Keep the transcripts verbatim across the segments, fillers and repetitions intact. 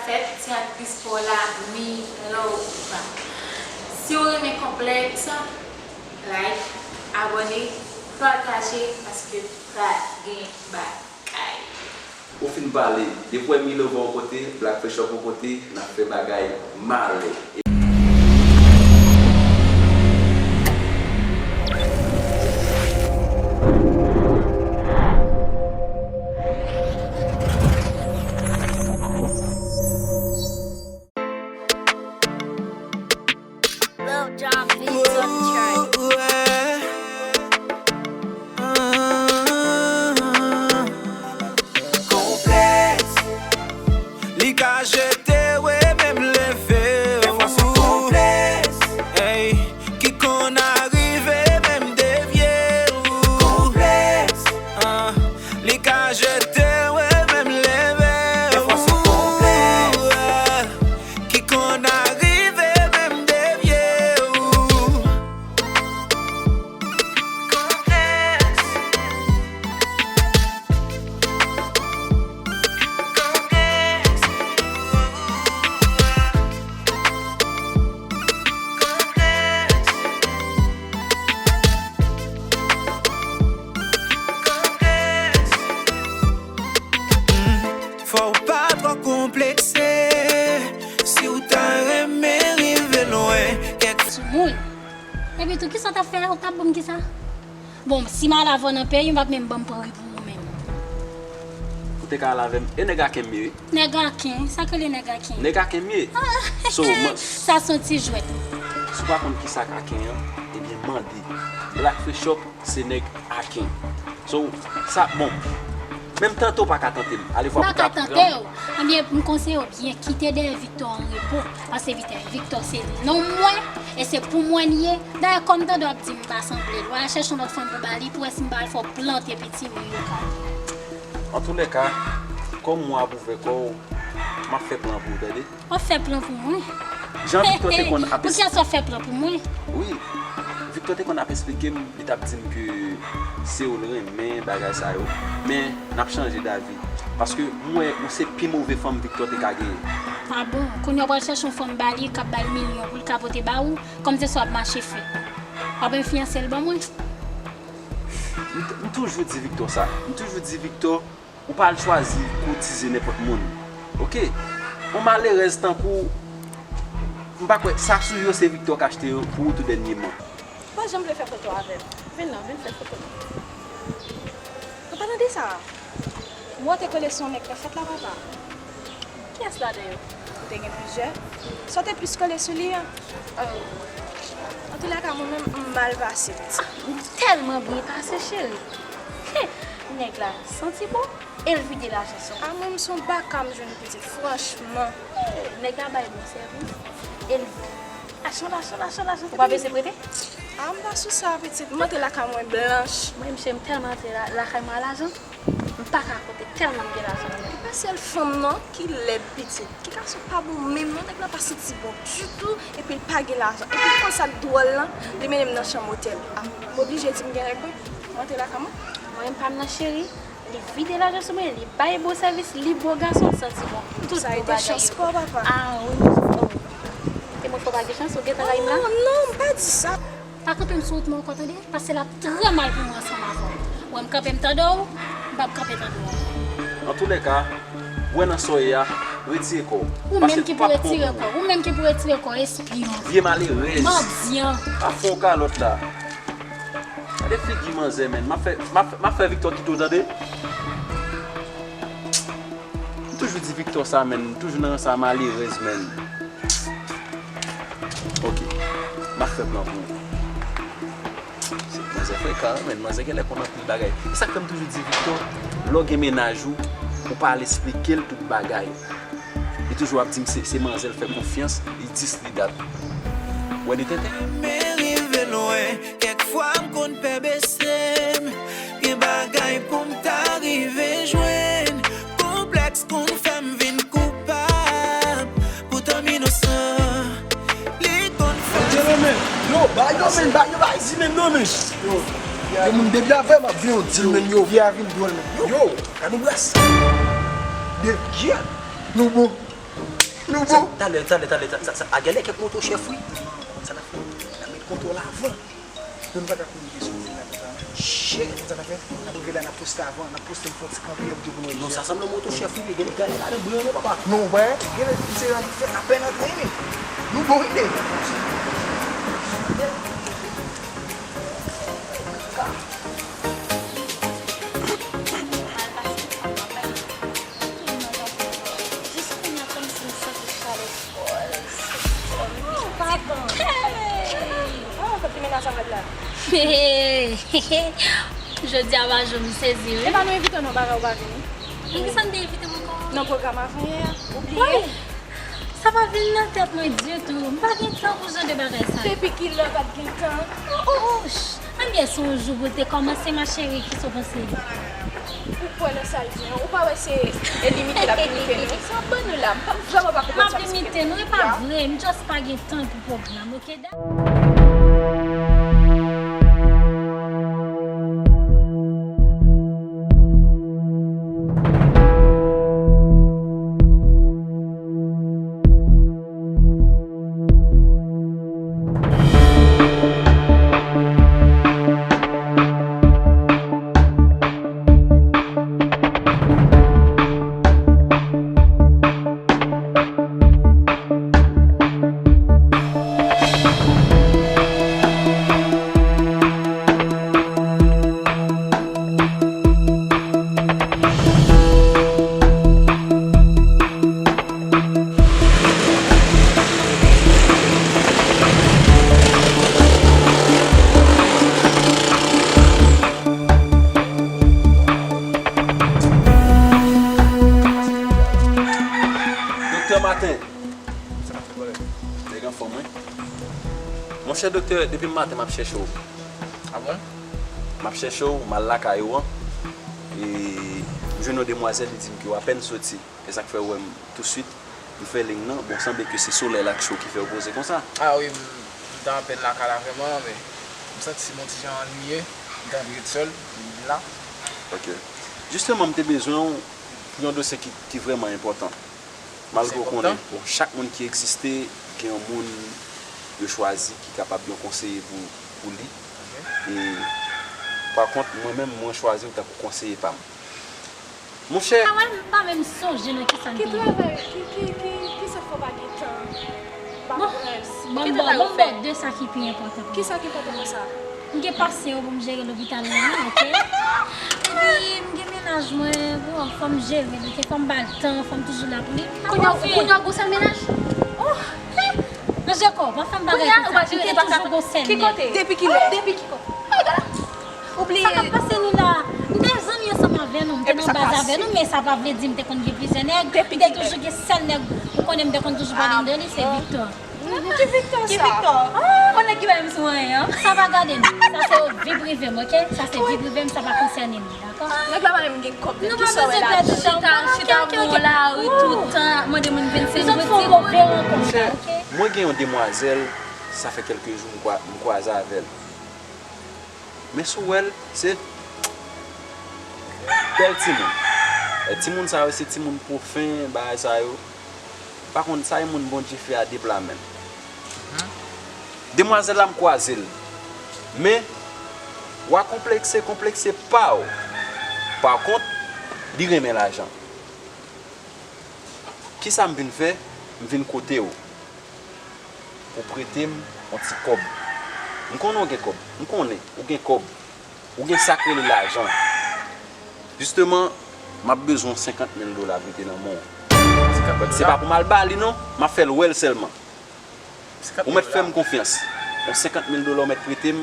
Fèt ti aktris pa w la, mi love. Si w renmen konplèks, like, abòne, pataje, paske pral gen bagay. Ou fin pale. Depi w wè mi love yon kote, Black Fresh Up yon kote, n ap fè bagay malè. Lil Jon Beats on the track. Konplèks. Li ka jete w e menm leve w. Konplèks. Ey, ki konn arive menm devye w. Konplèks. Li ka jete w e menm leve w. Ki konn arive menm devye w. Konplèks. Konplèks. Konplèks. Konplèks. Fò w pa twò konplekse si w ta renmen rive lwen. Kèk Timoun. Epi tou, kisa w t ap fè la? Ou t ap ban m kisa? Bon, si m al avè w nan peyi, m p ap menm ban m pri pou ou menm. Ou te ka al avè m. E nèg Aken m ye wi. Nèg Aken? Sa k rele nèg Aken? Nèg Aken m ye. So, mwen. Sa se yon ti jwèt. Si w pa konn kisa k Aken an, ebyen mande. Black Fresh Up se nèg Aken. So, sa, bon. Menm tante w pa ka tante m. Alevwa pou w ka pran m. Ebyen, m konseye w byen, kite dèyè Victor an repo. Paske Victor, Victor se nonm mwen, e se pou mwen li ye. Dayè, kòm tande w ap di m pa sanble l, w al chèche yon lòt fanm pou ba li, pou wè si m pa al fè w plante piti m yo ka. Antoulèka, kòm mwen ap ouvè kò w, m ap fè plan pou w, tande. W ap fè plan pou mwen? Jan Victor te konn ap. Pou kiyès w ap fè plan pou mwen? Wi. Victor te konn ap esplike m, li t ap di m ke se w l renmen, bagay sa yo. Men, n ap chanje davi. Paske m wè ou se pi move fanm Victor te ka genyen. A bon? Kounye a w pral chèche yon fanm ba li, k ap ba l milyon pou l ka pote ba ou? Kòmsi w ap mache fè. W ap enfiyanse l ban mwen? M, m toujou di Victor sa. M toujou di Victor, ou pa al chwazi koutize nenpòt moun. Oke? Yon malerèz tankou w, m pa kwè, sa sou yo se Victor k achte yo pou ou tou dènyèman. Ou pa janm vle fè foto avè m. Vin non, vin fè foto. Ou pa tande sa? Mwen te kole sou yon nèg nan fèt la, papa. Kiyès ladan yo? Ou te gen plizyè. Sa w te plis kole sou li an? Oh. Antoulèka, mwen menm, m mal pase, pitit. M tèlman byen pase, cheri. Nèg la santi bon, e l vide lajan sou mwen. A mwen, m se yon baka m jwenn, pitit, franchman. Nèg la bay bon sèvis, e l vide. Lajan, lajan, lajan, lajan. Ou pa bezwen prete? A, m pa sou sa, pitit. M antre lakay mwen blanch. Mwen, m cheri, m tèlman antre la, lakay mwen a lajan. M pa ka konte tèlman m gen lajan nan men m. E pa sèl fanm non ki lèd pitit, ki gason pa bon menm non, nèg la pa santi bon ditou, epi l pa gen lajan. Epi konn sa k dwòl lan, li mennen m nan chanm otèl. A, m oblije di m gen règ mwen, m antre lakay mwen. Mwen menm pa m nan cheri, li vide lajan sou mwen, li bay bon sèvis, li bo gason, l santi bon. Tout bon bagay yo. Sa e te chans pa w, papa. A wi, oh. Te mwen fè w pa gen chans, ou gentan rayi m la? Non, non, m pa di sa. Pa kanpe m sou wout mwen ankò, tande? Paske l ap trè mal pou mwen ansanm avè w. Ou wè m kanpe m tande w, m p ap kanpe tande w ankò. Antoulèka, ou wè nan sa w ye a, retire kò w. Ou menm ki pou retire kò w. Ou menm ki pou retire kò w, espyon. Vye malerèz. Mandyan. Pa fè yon kalòt la. Gade figi manzè, menn. M ap fè, m ap, m ap fè Victor kite w, tande? M toujou di Victor sa, menn. M toujou nan sa, malerèz, menn. Ok. M ap fè plan pou ou. Se manzè frekan, menn. Manzè genlè konn anpil bagay. E sa k fè m toujou di Victor, lè w gen mennaj ou, ou pa al esplike l tout bagay. Li toujou ap di m se, se manzè l fè konfyans, li dis li dat. Ou wè li tenten? Men rive lwen, kèk fwa m konn pè bese m. Gen bagay pou m ta rive jwenn. Konplèks konn fè m vin koupab. Poutan m inosan. Li konn fè m vin. Yo, ba yo, menn, ba yo, ba yo, menn, non, menn. Yo, yo, moun depi avè m ap vin yon dil, menn, yo. Vye a vin dwòl, menn. Yo, gade yon bras. De, yeah. Nou bon. Nou bon. Talè, talè, talè, sa, sa, a genlè kèk moto chèf wi. Sa n ap fè? N ap met kontwòl avan. Nou pa ka kominike sou vil la konsa non. Shit. Sa n ap fè? N ap rive la, n ap poste avan, n ap poste, n fè yon ti kanpe, yo pou di pou nou. Non, sa sanble yon moto chèf wi, genlè gade ladan bri an non papa. Non, wè, genlè se yon fè apèn antre wi. Nou bon ide. Jis kounye a kòmsi m santi chalè fò l soti kòm ti. Hey! Oh, kot ti mennaj avè l la? Jodi a pa jou m sezi wi. Epa nou envite w nan bagay ou pa vini. Poukisa n te envite m ankò? Nan pwogram avanyè a, ou bliye? Sa pa vin nan tèt mwen ditou. M pa gen tan pou jan de bagay sa yo. Depi kilè w pa t gen tan? Oh, oh, oh, ch-, ann gen se yon jou pou te kòmanse, ma chérie, kisa w panse? Ou kwè nan sa l di an? Ou pa wè se limite l ap limite nou? Sa ban nou la. M pa, vrèman pa konprann sa l eksplike nou. M ap limite nou, e pa vre. M just pa gen tan pou pwogram, oke? Doktè Maten. Sa k ap fèt, brother? Nèg anfòm, wi. Monchè doktè, depi maten m ap chèche w. Ah bon? M ap chèche w, m al lakay ou an. E m jwenn yon demwazèl, li di m ke w apèn soti. E sa k fè w wè m touswit, m fè liy nan. Bon, sanble ke se solèy la k cho ki fè w poze konsa. Ah wi, m, m t apèn lakay la vrèman, men m santi m yon ti jan anniye. M t anvi ret sèl, m vin la. Ok. Jisteman, m te bezwen w pou yon dosye ki, ki vrèman enpòtan. Malgre w konnen, bon, chak moun ki egziste, gen yon moun yo chwazi ki kapab yon konseye pou, pou li. E, pa kont, mwen menm, mwen chwazi w tankou konseye pa m. Monchè. Travay, m pa menm sonje nan kisa m te ye. Ki travay, ki, ki, ki, kisa k fè w pa gen tan? Bon, bon, bon, bon, de sa ki pi enpòtan pou mwen. Kisa ki enpòtan nan sa? M gen pasyan yo pou m jere lopital la, wi, oke? Epi, m gen mennaj mwen, bon, fò m jere l, oke? Fò m ba l tan, fò m toujou la pou li. Kounye a, kounye a w gon sèl mennaj? Oh, men, ranje kò w, pa fè m bagay konsa. M te toujou gon sèl nèg. Ki kote? Depi kilè? Depi ki kote? Ay, gade. Ou bliye. Sa k ap pase nou la? M te zanmi ansanm avè nou, m te nan baz avè nou, men sa pa vle di m te konn gen plizyè nèg. M te toujou gen sèl nèg ou konnen m te konn toujou pale m de li, se Victor. Ki Victor sa? Ki Victor? Ah, yon nèg ki pa menm sou anyen an. Sa pa gade m. Sa se vi prive m, oke? Sa se vi prive m, sa pa konsène m, dakò? Nèg la pa menm gen kòb, ki sòrè la. Chita, chita bò lari tout tan, mande moun vennsenk goud, ti moun. Mwen gen yon demwazèl, sa fè kèlke jou m kwa-, m kwaze avè l. Men si w wè l, se bèl timoun. E timoun sa yo, se timoun pwofen, bagay sa yo. Pa konn sa e moun Bondye fè a de pla menm. Demwazèl la m kwaze l. Men, w a konplekse, konplekse pa w. Pa kont, li renmen lajan. Kisa m vin fè? M vin kote w. Pou prete m yon ti kòb. M konnen w gen kòb. M konnen ou gen kòb. Ou gen sa k rele lajan. Jisteman, m ap bezwen yon senkant mil dola prete nan men w. Se pa pou m al ba li non, m ap fè l wè l sèlman. Ou mèt fè m konfyans. Yon senkant mil dola w mèt prete m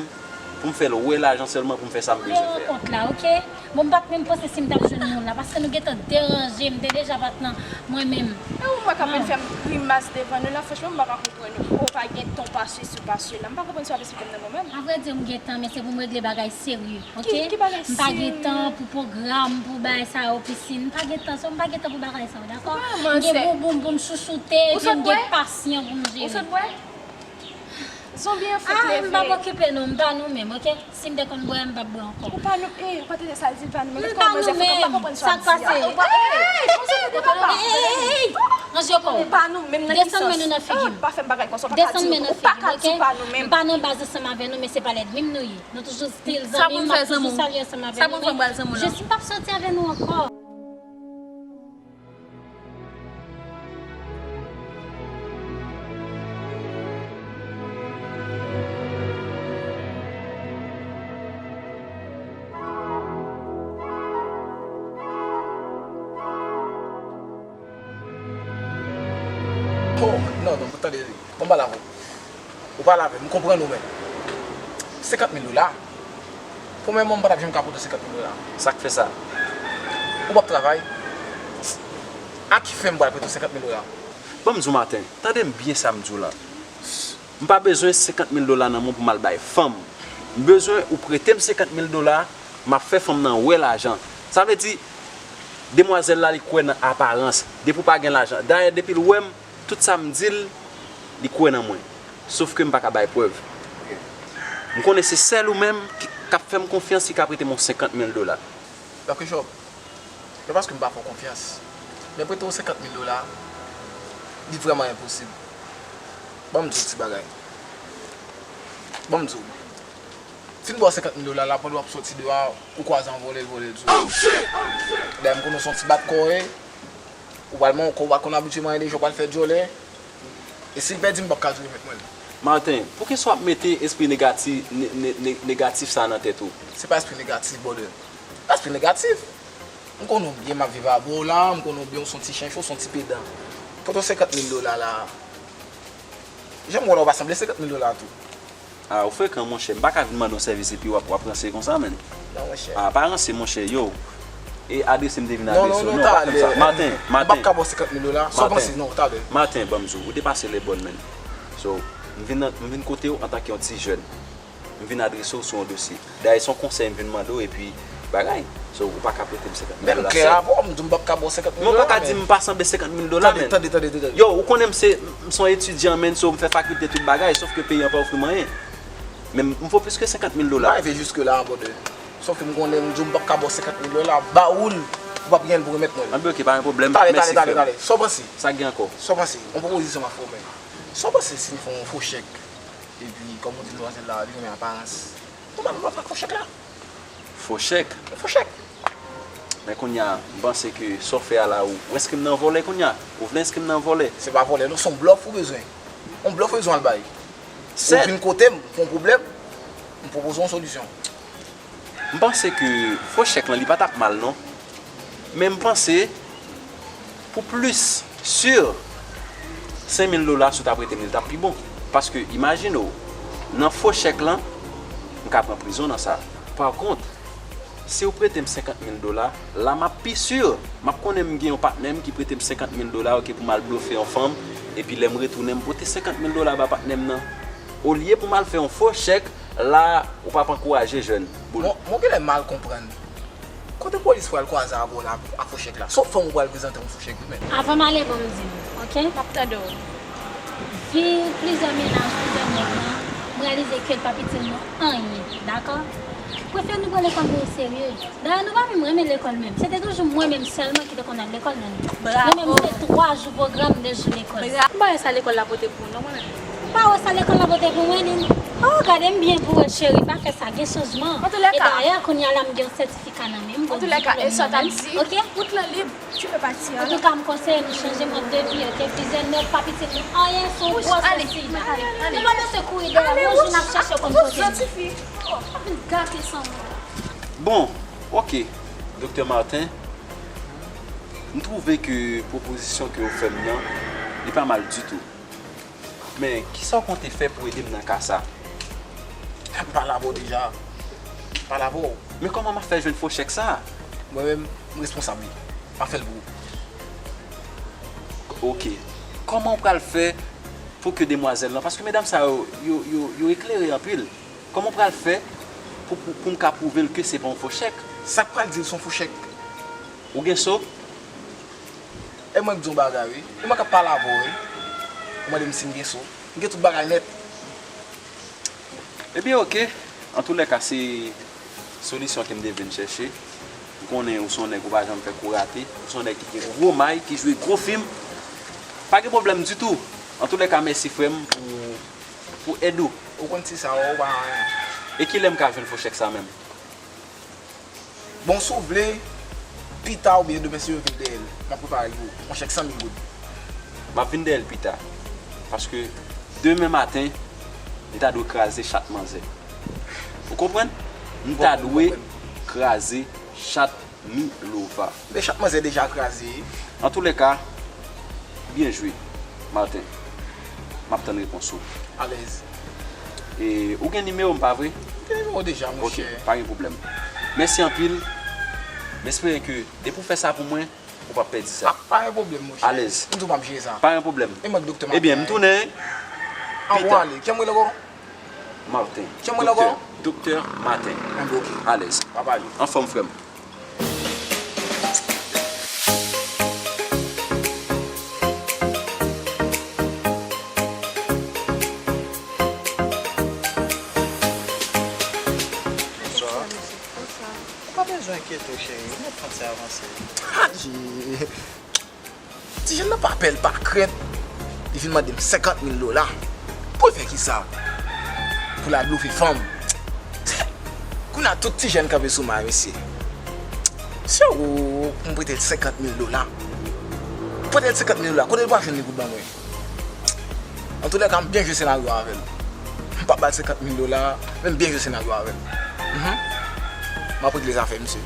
pou m fè l wè lajan sèlman pou m fè sa m bezwen fè a. Kont la, oke? Bon, m pa t menm panse si m t ap jwenn moun la, paske nou gentan deranje m, m te deja pa t nan mwen menm. E ou wè k ap vin fè m grimas devan nou la, franchman, m pa ka konprann ou. Ou pa gen tan, pa sesi, pa sela. M pa konprann sa w ap esplike m nan mwen menm. Avrèdi, m gen tan, men se pou m regle bagay serye, oke? Ki, ki bagay serye? M pa gen tan pou pwogram, pou bagay sa yo, pisin. M pa gen tan, so m pa gen tan pou bagay sa yo, dakò? M gen bouboum pou m chouchoute, epi m gen pasyan pou m jere. Ou sot bwè? Zonbi an fout leve. Ah, m p ap okipe nou, m pa nou menm, oke? Si m te konn bwè, m p ap bwè ankò. Ou pa nou, eh, ou pa tande sa l di, l pa nou menm. M pa nou menm. Sa k pase? Ou pa, eh, konsa se papa. Ey, ey, ey, ey. Desann men nou nan figi m. Desann men nan figi m, oke? M pa nan baz ansanm avè nou, men se pa lènmi m nou ye. Nou toujou still zanmi, m ap toujou salye ansanm avè nou, men je suis, m p ap soti avè nou ankò. Oh, non, non, tande, bon, m pale avè w. Ou pale avè m, m konprann ou, men senkant mil dola. Premyèman, m pa t ap janm ka pote w senkant mil dola. Sa k fè sa? Ou p ap travay? A ki fen m pral prete w senkant mil dola? Ban m di w, Martin, tande m byen sa m di w la. M pa bezwen senkant mil dola nan men w pou m al bay fanm. M bezwen ou prete m senkant mil dola, m ap fè fanm nan wè lajan. Sa vle di, demwazèl la, li kwè nan aparans. Depi w pa gen lajan. Dayè, depi l wè m, tout sa m di l, li kwè nan mwen. Sof ke m pa ka bay prèv. M konnen se sèl ou menm ki, k ap fè m konfyans ki ka prete m yon senkant mil dola. Dòkè Jòb, se paske m pa fè w konfyans. Men prete w senkant mil dola, li vrèman enposib. Ban m di w ti bagay. Ban m di w. Fin ba w senkant mil dola la, pandan w ap soti deyò a, ou kwaze yon vòlè, l vòlè l sou ou. Dayè, m konnen w se yon ti bat kò w ye. Ou pral manyen kò, ou pa konn abitye manyen deja, ou pral fè djòlè. E si l pèdi, m p ap ka tou remèt mwen l. Martin, poukisa w ap mete espri negati-, ne-, ne-, ne-, negatif sa a nan tèt ou? Se pa espri negatif, brother. Se pa espri negatif. M konnen w byen, m ap viv avè w la, m konnen w byen, w se yon ti chencho, w se yon ti pedan. Pote w senkant mil dola la. Jan m wè w la, w pa sanble senkant mil dola tou. Ah, ou frekan, monchè. M pa ka vin mande w sèvis epi w ap, w ap ranse konsa, menn. Non, monchè. Ah, pa ranse, monchè, yo. E adrese m te vin adrese w. Non, non, non, non, pa fè m sa. Martin, Martin. M p ap ka ba w senkant mil dola. Sa w panse? Non, talè. Martin, ban m di w, ou depase lè bòn, menn. So, m vin nan, m vin kote w antanke yon ti jèn. M vin adrese w sou yon dosye. Dayè, se yon konsèy m vin mande w, epi bagay. So, ou pa ka prete m senkant mil dola. Men m klè avè w, m di w m p ap ka ba w senkant mil dola, men. Men ou pa ka di m pa sanble senkant mil dola, menn. Tande, tande, tande, tande. Yo, ou konnen m se, m se yon etidyan, menn, so m fè fakiltè tout bagay, sof ke peyi an pa ofri m anyen. Men m fò plis ke senkant mil dola. M pa rive jiske la, brother. Sof ke m konnen, m di w m p ap ka ba w senkant mil dola, ba ou l, ou p ap gen l pou remèt mwen l. Anben, oke, pa gen pwoblèm. Talè, talè, talè, talè. Sa w panse? Sa k gen ankò? Sa w panse? Yon pwopozisyon m ap fè w, menn. Sa w panse si n fè yon fo chèk? Epi, kòm ou di demwazèl la, li renmen aparans. Ou pa, ou pa fè fo chèk la? Fo chèk? Fo chèk. Men kounye a, m panse ke sa w fè a la, ou, ou enskri m nan vòlè kounye a? Ou vle enskri m nan vòlè? Se pa vòlè, non, se yon blòf ou bezwen. Yon blòf ou bezwen al bay. Ou vin kote m pou yon pwoblèm, m pwopoze w yon solisyon. M panse ke fo chèk lan, li pa t ap mal, non. Men m panse, pou plis si, senk mil dola, si w ta prete m li, li t ap pi bon. Paske, imajine w, nan fo chèk lan, m ka pran prizon nan sa. Pa kont, si w prete m senkant mil dola, la m ap pi si. M ap konnen m gen yon patnè m ki prete m senkant mil dola, oke, pou m al blofe yon fanm, epi lè m retounen, m pote senkant mil dola ba patnè m nan. Olye pou m al fè yon fo chèk, la, ou p ap ankouraje jèn. Bon, mwen genlè mal konprann. Kote polis pral kwaze avè w la ak fo chèk la? Se yon fanm ou pral prezante yon fo chèk, wi, menn. Avan m ale, bon, m di nou, oke? M ap tande w. Vi plizyè mennaj, plizyè nèg lan, m reyalize ke l p ap itil nou anyen, dakò? Prefere nou pran lekòl nou oserye. Dayè, nou pa menm renmen lekòl menm. Se te toujou mwen menm sèlman ki te konn al lekòl nan nou. Bravo. Nou menm, se twa jou pwogram, de jou lekòl. Bra- M pa wè sa lekòl la pote pou nou, mwen menm. Ou pa wè sa lekòl la pote pou mwen, Lin? Oh, gade m byen pou wè, cheri, pa fè sa, gen chanjman. E dayè, kounye a la, m gen yon sètifika nan men m, bon diplòm nan men m, oke? Antouka, m konseye nou chanje mòd de vi, oke? Plizyè nèg p ap itil nou anyen, se yon gwòs osi. Nou pa bezwen kouri dèyè, yon jou n ap chèche konn kote nou. Bon, oke, Doktè Martin, m twouve ke pwopozisyon ke w fè m nan, li pa mal ditou. Men, kisa w konte fè pou ede m nan ka sa? M pale avè w deja. M pale avè w. Men kòman m ap fè jwenn fo chèk sa? Mwen menm, m responsab li. M ap fè l pou ou. Oke. Kòman w pral fè pou ke demwazèl lan, paske medam sa yo, yo, yo, yo eklere anpil. Kòman w pral fè pou, pou, pou m ka pwouve l ke se pa yon fo chèk? Sa k pral di l se yon fo chèk? Ou gen so? E mwen k di w bagay, wi. E mwen k ap pale avè w, wi. Ou mande m si m gen so. M gen tout bagay nèt. Ebyen, oke. Antoulèka, se solisyon ke m te vin chèche. M konnen ou se yon nèg ou pa janm fè kou rate. Ou se yon nèg ki gen gwo may, ki jwe gwo fim. Pa gen pwoblèm ditou. Antoulèka, mèsi frè m pou, pou èd ou. Ou konn ti sa, ou pa anyen. E kilè m ka jwenn fo chèk sa menm? Bon, si w vle, pita oubyen demen si yo vin dèyè l, m ap prepare l pou ou. Yon chèk san mil goud. M ap vin dèyè l pita. Paske demen maten, li ta dwe kraze chat manzè. Ou konprann? M ta dwe kraze chat Milova. Men chat manzè deja kraze. Antoulèka, byen jwe, Martin. M ap tann repons ou. Alèz. E, ou gen nimewo m, pa vre? M gen nimewo deja, monchè. Ok, pa gen pwoblèm. Mèsi anpil. M espere ke depi w fè sa pou mwen, ou p ap pèdi sa. Pa, pa gen pwoblèm, monchè. Alèz. M di w m ap jere sa. Pa gen pwoblèm. E mwen, doktè Martin. Ebyen, m tounen. An, bon, ale. Kè m rele ankò? Martin. Kè m rele ankò? Doktè, doktè Martin. Enben, ok. Alèz. Pa pale. Anfòm, frè m. Bonswa. Ou pa bezwen enkyete w, cheri. Mèt Franse avanse. Adje! Ti jèn nan pa pè, l pa krent. Li vin mande m senkant mil dola. Pou l fè kisa? Pou l al blofe fanm. Kounye a tout ti jèn kanpe sou may, mesye. Se ou pou m prete l senkant mil dola. Prete l senkant mil dola. Kote l pral jwenn li pou l ban mwen? Antoulèka, m byen jwe senaryo a avè l. M p ap ba l senkant mil dola, men m byen jwe senaryo a avè l. Mhm. M ap regle zafè misye.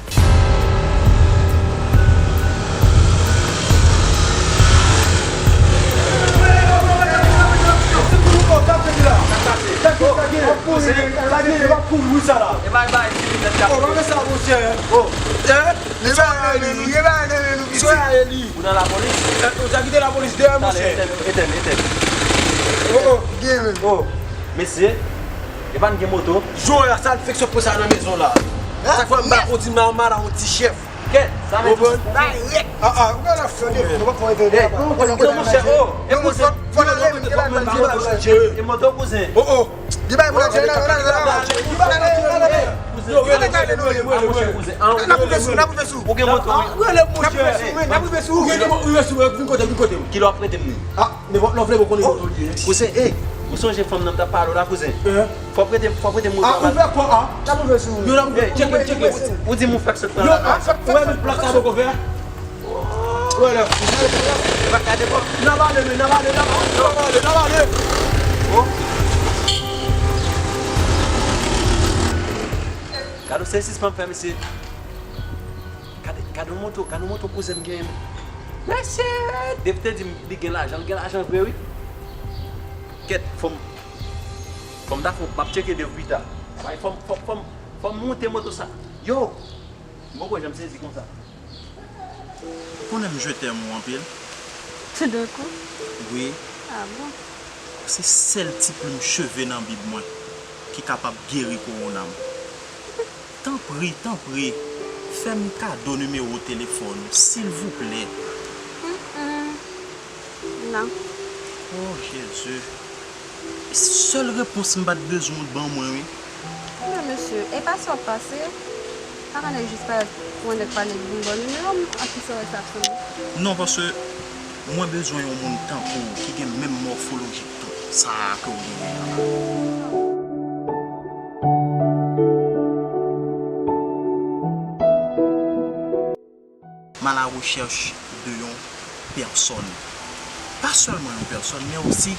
Ou nan lapolis? Ou ta kite lapolis deyò, monchè. Etèn, etèn, etèn. Oh, oh, gen menm. Oh, mesye, epa n gen moto. Jodi a, sa l fèk sot pran sa nan mezon la. Sa fè m ba ou di m la, yon madanm, yon ti chèf. Kèt, sa vle di. Ah, ah, ou gen la fè. Nou pa fè evè. Monchè, oh, e kouzen. E moto kouzen. Oh, oh. Gen bagay pou n ap jere la, la, la, la. Yo, rele, rele, rele, rele, rele. N ap rive sou, n ap rive sou. Ou gen moto, wi. Rele, monchè. N ap rive sou, n ap rive sou. Rele, rele, vin kote m, vin kote m. Kilè w ap prete m li? Ah, nenpòt lè w vle, mwen konnen moto l ye. Kouzen, ey, ou sonje fanm nan m t ap pale w la, kouzen? Fò w prete, fò w prete m moto a. Ah, ou fè kwa, ah? N ap rive sou. Yo, n ap rive, tcheke m, tcheke m. Ou di m ou fèk sot pran la. Ou wè menm plak sa poko fè? Wè la. N ap ale, men, n ap ale, n ap ale, n ap ale, n ap ale. Oh. Gade yon sezisman m fè, mesye. Gade, gade yon moto, gade yon moto kouzen m genyen. Mesye, depi te di m li gen lajan, li gen lajan vre, wi. Kèt, fò m, fò m ta fè, m ap tcheke dev pita. Fò m, fò m, fò m, fò m monte moto sa. Yo! M poko janm sezi konsa. Konnen m jete m ou anpil. Toudenkou? Wi. Ah bon? Se sèl ti plim cheve nan bib mwen ki kapab geri kowona m. Tanpri, tanpri, fè m kado nimewo telefòn ou, silvouplè. Mm, mm. Non. Oh, Jezi. Sèl repons m pa t bezwen w t ban mwen, wi. Men mesye, e pase w ap pase, pa ka nèk jis parèt pou yon nèg pa nèk vin ba w nimewo m, a kisa w wè sa ap sanble? Non, paske mwen bezwen yon moun tankou w ki gen menm mòfoloji k tan sa a ke w genyen an. M a la rechèch de yon pèsòn. Pa sèlman yon pèsòn, men osi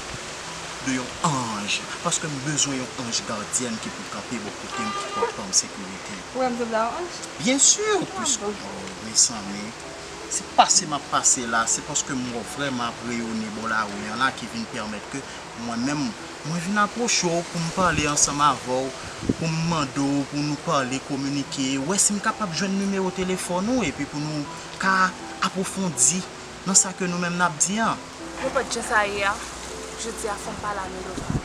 de yon anj. Paske m bezwen yon anj gadyèn ki pou kanpe bò kote m, ki pou ap ban m sekirite. Ou wè m sanble a yon anj? Byen si, plis, oh, mezanmi, se pase m ap pase la, se paske m wè w vrèman ap reyone bò lari an la ki vin pèmèt ke mwen menm, mwen vin apwoche w pou m pale ansanm avè w, pou m mande w, pou nou pale, kominike, wè si m kapab jwenn nimewo telefòn ou, epi pou nou ka apwofondi nan sa ke nou menm n ap di an. Nenpòt jan sa ye a, jodi a fò m pale a Milova.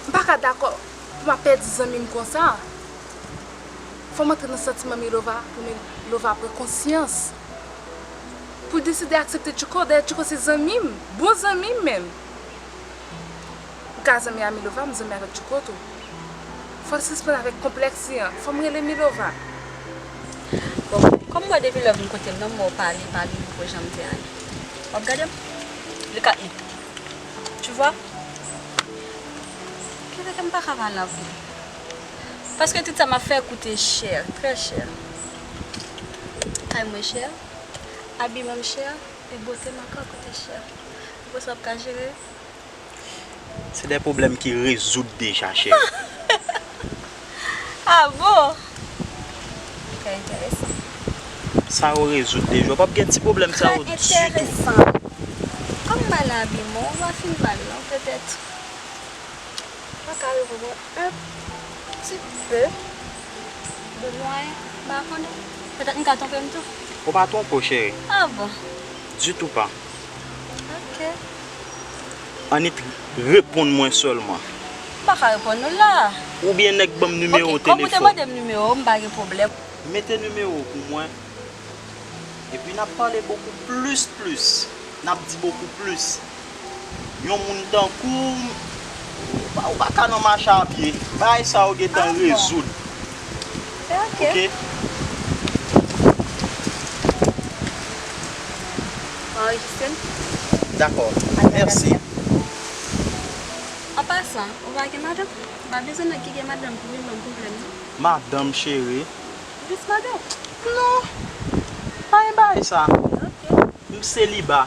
M pa ka dakò pou m ap pèdi zanmi m konsa. Fò m antre nan santiman Milova, pou Milova pran konsyans. Pou l deside aksepte Tchouko, dayè Tchouko se zanmi m, bon zanmi m menm. M ka zanmi a Milova, m zanmi avèk Tchouko tou. Fò l sispann avèk konplèks li an, fò m rele Milova. Bon, kòm m wè depi lè w vin kote m nan, m wè w pale, pale, ou poko janm di anyen. W ap gade m? Kat li. Tu vois? Ki fè ke m pa ka pale anpil. Paske tout sa m ap fè koute chè, trè chè. Kay mwen chè, abiman m chè, e bote m ankò koute chè. Ou panse w ap ka jere? Se de pwoblèm ki rezoud deja, cheri. Ah bon? Trè enteresan. Sa yo rezoud deja. W p ap gen ti pwoblèm sa yo ditou. Trè enteresan. Kòm m pale abiman, ou pa fin pale non, petèt. Mwen ka reponn ou un petit peu de moyen, m pa konnen. Petèt m ka twonpe m tou. Ou pa twonpe w, cheri. Ah bon? Ditou pa. Ok. Annik reponn mwen sèlman. M pa ka reponn ou la. Oubyen nèk ban m nimewo telefòn. Ok, kòm ou te mande m nimewo, m pa gen pwoblèm. Mete nimewo w pou mwen. Epi n ap pale bokou plis plis. N ap di bokou plis. Yon moun tankou w, ou pa, ou pa ka nan mache a pye. Bagay sa yo gentan rezoud. Ok. Ok? Anrejistre l. Dakò. Mèsi. An pasan, ou pa gen madanm? M pa bezwen nèg ki gen madanm pou vin ban m pwoblèm, non. Madanm, cheri. Jis madanm? Non. Pa gen bagay sa. Ok. M seliba.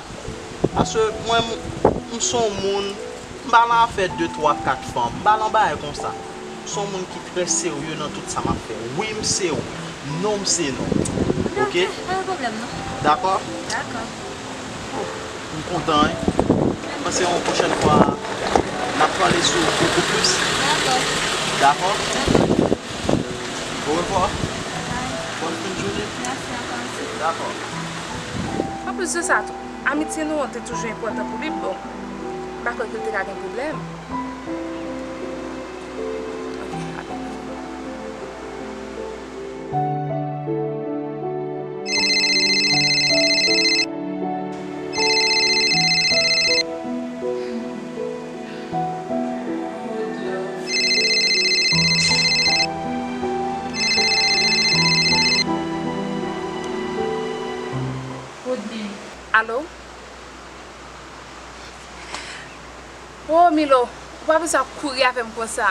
Paske mwen, m, m se yon moun, m pa nan afè de, twa, kat fanm. M pa nan bagay konsa. M se yon moun ki trè serye nan tout sa m ap fè. Wi, m se wi. Non, m se non. Ok? Ok, pa gen pwoblèm, non. Dakò? Dakò. Oh, m kontan, wi. M panse yon pwochèn fwa, n ap pale sou bokou plis. Dakò. Dakò? Dakò. Orevwa. Bye. Bòn fen jounen. Mèsi ankò, mèsi. Dakò. Anplis de sa tou, amitye nou an te toujou enpòtan pou li, bon, m pa kwè ke l te ka gen pwoblèm. Ok, apre. Alo? Oh, Milo, ou pa bezwen ap kouri avè m konsa.